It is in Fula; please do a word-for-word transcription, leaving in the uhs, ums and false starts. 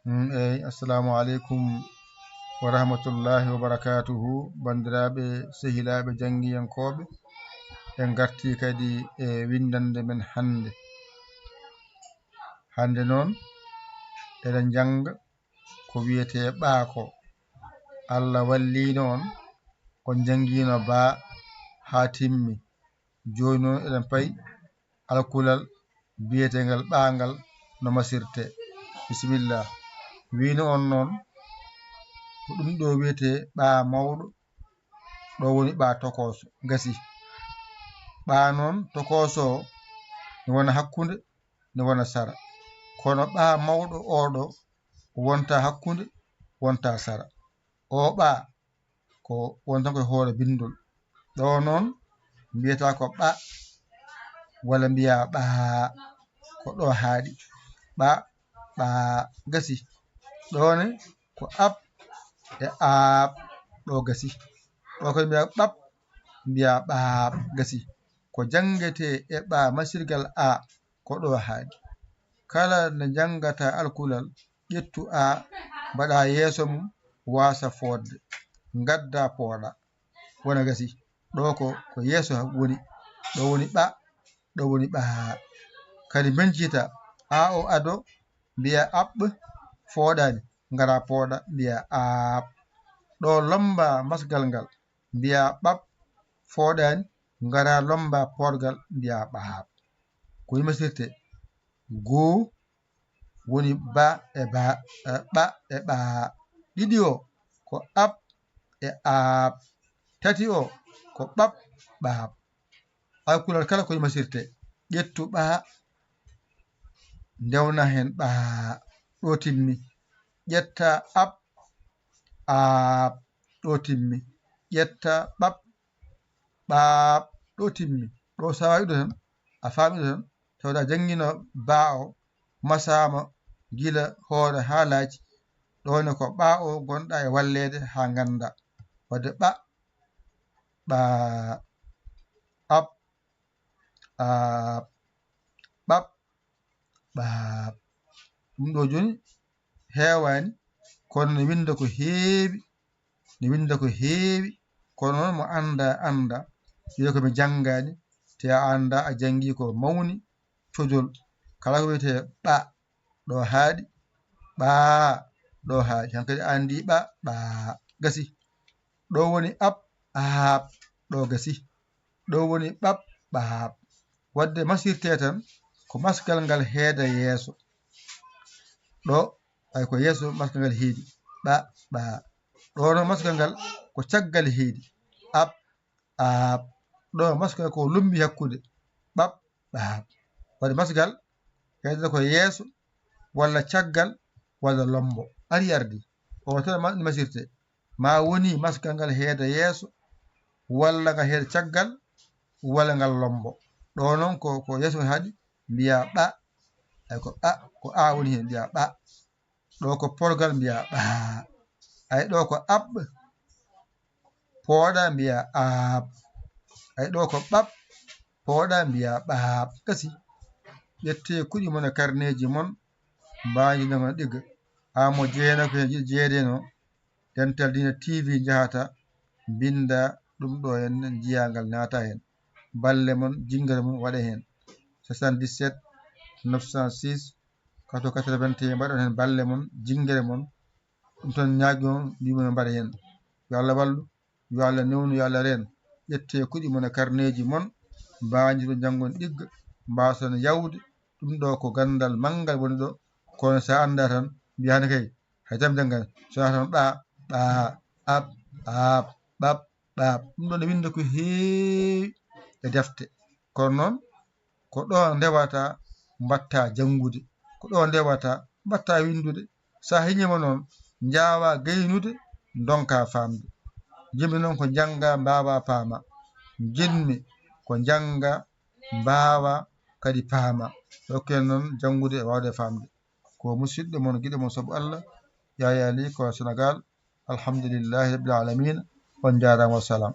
Mm, eyi, assalamu aleykum wa rahmatullahi wa barakatuhu. Banndiraaɓe, sehilaaɓe, janngiyankooɓe, en ngartii kadi e winndannde men hannde. Hannde noon, eɗen njannga ko wiyetee ɓaa ko. Allah walliino on, on njanngiino baa haa timmi. Jooni noon, eɗen payi alkulal biyeteengal ɓaa ngal no masirtee. Bisimilla. Wiino on noon, ko ɗum ɗo wiyetee ɓaa mawɗo, ɗo woni ɓaa tokooso, gasi. Ɓaa noon tokooso o, ne wona hakkunde, ne wona sara. Kono ɓaa mawɗo oo ɗo, wonta hakkunde, wonta sara. Oo ɓaa, ko wonta ko e hoore binndol. Ɗo noon, mbiyata ko ɓa, walla mbiya ɓaa, ko ɗo haaɗi. Ɓa, ɓaa, gasi. Ɗo ne, ko ab e aab, ɗo gasi. Ɗo kadi mbiya ɓab, mbiya ɓaab, gasi. Ko janngetee e ɓaa masirgal a, ko ɗo haaɗi. Kala nde njanngata alkulal, ƴettu a, mbaɗa yeeso mum, waasa fooɗde. Ngadda pooɗa. Wona gasi. Ɗo ko, ko yeeso woni. Ɗo woni ɓa, ɗo woni ɓaa. Kadi mbencita a o ado, mbiya aɓ, fooɗaani, ngara pooɗa, mbiya aaɓ. Ɗo lommba masgal ngal, mbiya ɓaɓ, fooɗaani, ngara lommba poorgal, mbiya ɓaaɓ. Ko yimasirte, goo woni ba e ba, eh, ɓa e ɓaa. Ɗiɗi o ko aɓ e aaɓ. Tati o ko ɓaɓ, ɓaaɓ. Alkulal kala ko yimasirte. Ƴettu ɓaa, ndewna heen ɓaa, ɗo timmi. Ƴetta aɓ, aaɓ, ɗo timmi. Ƴetta ɓaɓ, ɓaaɓ, ɗo timmi. Ɗo sa wawi ɗo tan, a faami ɗo tan, tawde a janngino baa o, masaama gila hoore haa laaci. Ɗo ne ko ɓaa o ngonɗa e walleede haa ngannda. Wadde ɓa, ɓaa, aɓ, aaɓ, ɓaɓ, ɓaaɓ. Ɗum ɗo jooni heewaani, kono ne winnda ko heewi, ne winnda ko heewi, kono noon mo annda, annda. Wiya ko mi janngaani, te a annda, a janngi ko mawni, cojol. Kala ko wiyetee ɓa, ɗo haaɗi, ɓaa, ɗo haaɗi. Hankadi a anndi ɓa, ɓaa, gasi. Ɗo woni aɓ, aaɓ, ɗo gasi. Ɗo woni ɓaɓ, ɓaaɓ. Wadde masirte tan, ko masgal ngal heeda yeeso. Ɗo, ay ko yeeso masgal ngal heedi. Ɓa, ɓaa. Ɗo no masgal ngal ko caggal heedi. Aɓ, aaɓ. Ɗo masgal ko lumbi hakkunde. Ɓaɓ, ɓaaɓ. Wadde masgal, heedata ko yeeso, walla caggal, walla lombo. Ari ardi. O tan ma-, masirte. Ma woni masgal ngal heeda yeeso, walla ngal heeda caggal, walla ngal lombo. Ɗo noon ko, ko yeeso ngal haaɗi, mbiya ɓa. Ay ko ɓa, ko a woni heen, mbiya ɓa. Ɗo ko porgal, mbiya ɓaa. Ay ɗo ko aɓ, pooɗa, mbiya aaɓ. Ay ɗo ko ɓaɓ, pooɗa, mbiya ɓaaɓ. Gasi. Ƴettee kuɗi mon e karneeji mon, mbaajinoo ɗigga. Haa mo jeenaku heen jiɗi jeedeno, Dental Diina T V njahata, mbinnda ɗum ɗo heen, njiya ngal naata heen. Balle mon, jinngere mon waɗa heen. Soixante-dix-sept neuf cent six quatre-vingts quatre-vingt-un, mbaɗon heen balle mon, jinngere mon. Ɗum tan ñaagi on, mbiimi no mbaɗa heen. Yo Allah wallu, yo Allah newnu, yo Allah reen. Ƴettee kuɗi mon e karneeji mon, mbaajinoo janngon ɗigga, mbaason yawde. Ɗum ɗo ko ganndal manngal woni ɗo, kono so a anndaa tan, mbiya hannde kay, hay jam janngan, so a tan ɓa, ɓa, aɓ, aaɓ, ɓaɓ, ɓaaɓ. Ɗum ɗo ne winnda ko heewi e defte. Kono noon, ko ɗo ndewata mbatta janngude, ko ɗo ndewata mbatta winndude. So a heñiima noon, njaawa gaynude, ndonka faamde. Njiɗmi noon ko njannga, mbaawa, paama. Njiɗmi ko njannga, mbaawa, kadi paama. Rokken noon janngude e waawde faamde. Ko musidɗo mon, giɗo mon sabu Allah, Yaya Ly, ko Senegal. Alhamdulillahi Rabbil Alamina. On njaaraama, wassalam.